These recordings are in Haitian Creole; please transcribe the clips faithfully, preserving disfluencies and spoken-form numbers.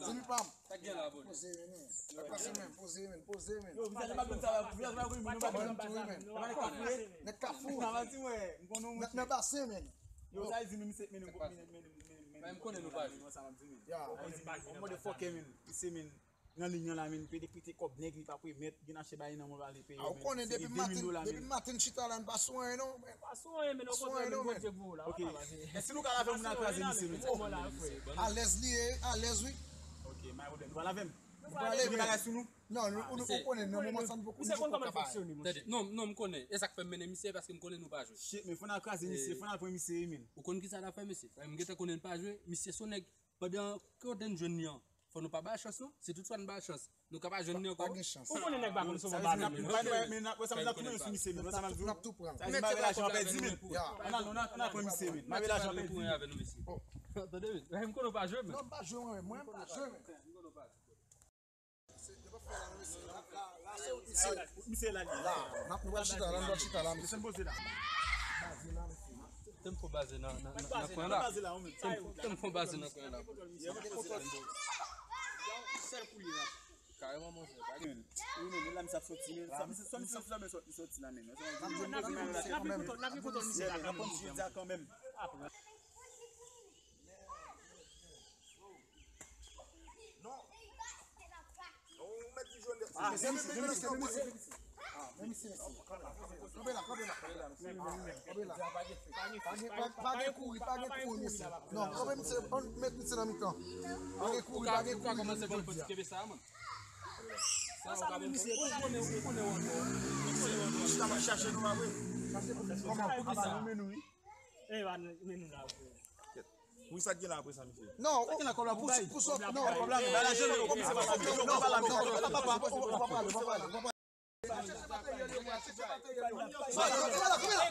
Zanmi pa m. Poze men, non. Sa k pase men, poze men, poze men. Yo, misye pa konn sa, misye pa konn sa. Mwen tou wi men. Nèg Kafou. Nèg nan basen men. Yo, sa di nou misye men, men, men, men, men, men, men, m konnen nou pa jwe. Ya. On motherfucker men, misye men. Nan liy nan la men, pede pete kòb nèg li pa p remèt, gen achte bagay nan men l ale peye. A, ou konnen depi maten, depi maten chita la, n pa sou anyen non. Pa sou anyen men, ou konn men Bondye gwo la. Ok. Èske nou ka lave moun nan kraze misye men? Alèz li ye, alèz wi. Ok, pa gen pwoblèm. Nou pa lave m. Nou prale men. Bagay sou nou. Non, nou, nou, ou konnen nan moman sa nou poko, nou poko ka bay. Tande, non, non, m konnen. E sa k fè m mennen misye, paske m konnen nou pa jwe. Shit, men fò n al kraze misye, fò n al pran misye wi men. Ou konn kisa n ap fè misye? M gentan konnen n pa jwe, misye se yon nèg. Pandan kote n jwenn li an, fò nou pa ba l chans non. Si tout fwa n ba l chans, nou ka pa jwenn li ankò. Pa gen chans. Ou konnen nèg pa konn sou bon bagay. Men n ap, men n ap, sa m ap tou sou misye men. Sa m ap di w. N ap tou pran. Sa di m ap lajan pèdi men. Ann al, ann al, ann al pran misye men. M ap lajan pèdi. Tande men. M konnen w pa jwe men. Non, m pa jwe mwen, mwen m pa jwe men. Misye la, la. La, n ap, nou pral chita la, nou pral chita la, misye. Desann poze la. Tè m fò baze nan, nan, nan, nan kwen la. Tè m, tè m fò baze nan kwen la. Sèl koulye la. Kareman, monchè. Wi, men, men la, misye ap soti, men. Sa, misye, sa, misye ap soti la, men. N ap jwenn misye kanmenm. N ap jwenn misye la kanmenm. Non. Ou mèt di jòn. Ah, men misye, men misye, men misye. Kanpe la, kanpe la. Kanpe la. Pa gen, pa gen kouri, pa gen kouri, mesye. Non, kanpe misye, ann met misye nan mitan. Pa gen kouri, pa gen kouri, jodi a. Sa w ka menm misye, ou konnen, ou konnen w ankò. Misye, misye ap chache nou, pa vre? Kòman? Aba nou men nou, wi. E, ba nou men nou la, vre. Wi, sa k gen la apre sa, mesye? Non, sa k gen la, kòb la pou bay. Pou sòt, non, kòb la, ba lajan, non, kòb la, non, non, papa, papa, papa, papa. Sa w jwenn, sa w jwenn,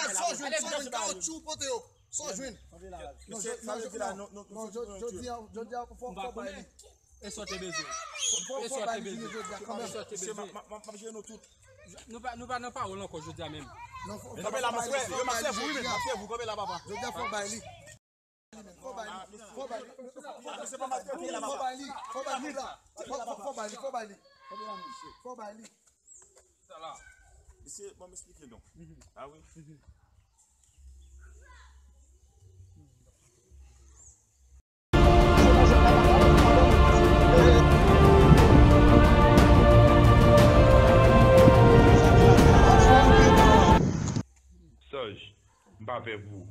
sa w jwenn, sa w jwenn, kawotchou, pote yo, sa w jwenn. Non, jodi a, jodi a, fò, fò bay li. E sa w te bezwen. E sa w te bezwen. E sa w te bezwen. M ap jere nou tout. Nou pa, nou pa nan pawòl ankò jodi a menm. Kanpe la, mon frè. Yo, m ap sèvi w, wi, men. M ap sèvi w. Kanpe la, papa. Jodi a, fò bay li. Fò bay li. Fò bay li. Fò bay li. Fò bay li. Fò bay li. Fò bay li. Fò bay li. Fò bay li. Sa la. Mesye, bon, m esplike non. Ah wi. Saj, m pa pè pou ou.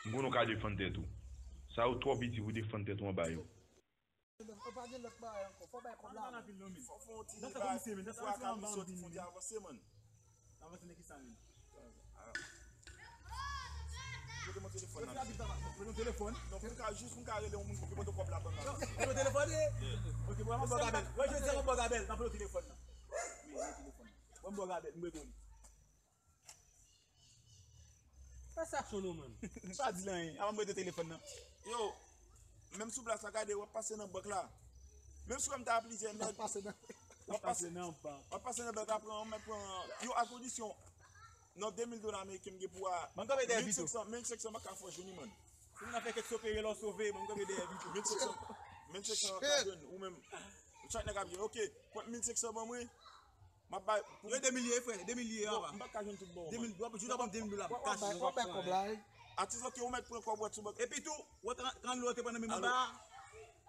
M konnen w ka defann tèt ou. Sa yo twò piti pou w defann tèt ou anba yo. Pa gen lòt bagay ankò. Fò bay kòb la. Fò fè yon ti bagay pou w ka sòti fwontyè a avanse, man. Avanse nan kisa menm? Kote mwen telefòn nan? Mwen telefòn. Non, pou m ka, jis pou m ka rele yon moun pou mande kòb la ban m la. Mwen telefòn, e? Ok, bon, mwen bò gabèl. Mwen jodi a mwen bò gabèl, nan pran telefòn nan. Mwen bò gabèl, mwen bò li. Pa sa cho nou, man. Pa di l anyen. Avan m rete telefòn nan. Yo, menm sou plas la, gade, w ap pase nan bank la. Menm si w wè m ta plizyè nèg. W ap pase nan bank. W ap pase nan bank, apre w mèt pran yo a kondisyon. Nan de mil dola ameriken, m gen pou a mil senk san, mil senk san, m pa ka fè jwenn li, man. Si moun nan fè kèk sopere lè w sove, mwen m kanpe dèyè li tou. Mil senk san, mil senk san w ap ka jwenn, ou menm. Chak nèg ap jwenn, ok. Pran mil senk san ban mwen. M ap bay pou. Yo de mil ye, frè, de mil ye, papa. M pa ka jwenn tout bon. De mil, w ap, jodi a ban m de mil dola, m kache. W ap bay kòb la, wi. Atis, ok, ou mèt pran kòb ou sou bank. Epi tou, ou tran-, trannde ou te pran nan men m anba a.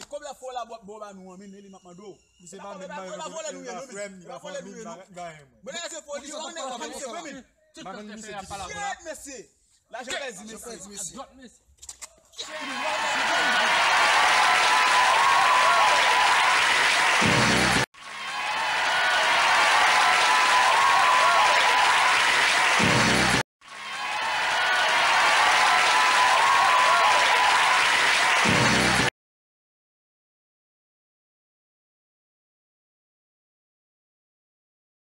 men kòb la fò la bò ba nou an, men li m ap mande w. Misye pa menm pa vòlè nou ye non, misye. Li pa vòlè nou ye non. Mwen nan se foli, se pa nèg la, misye vre, men. Shit, mesye. Lajan pèdi, mesye.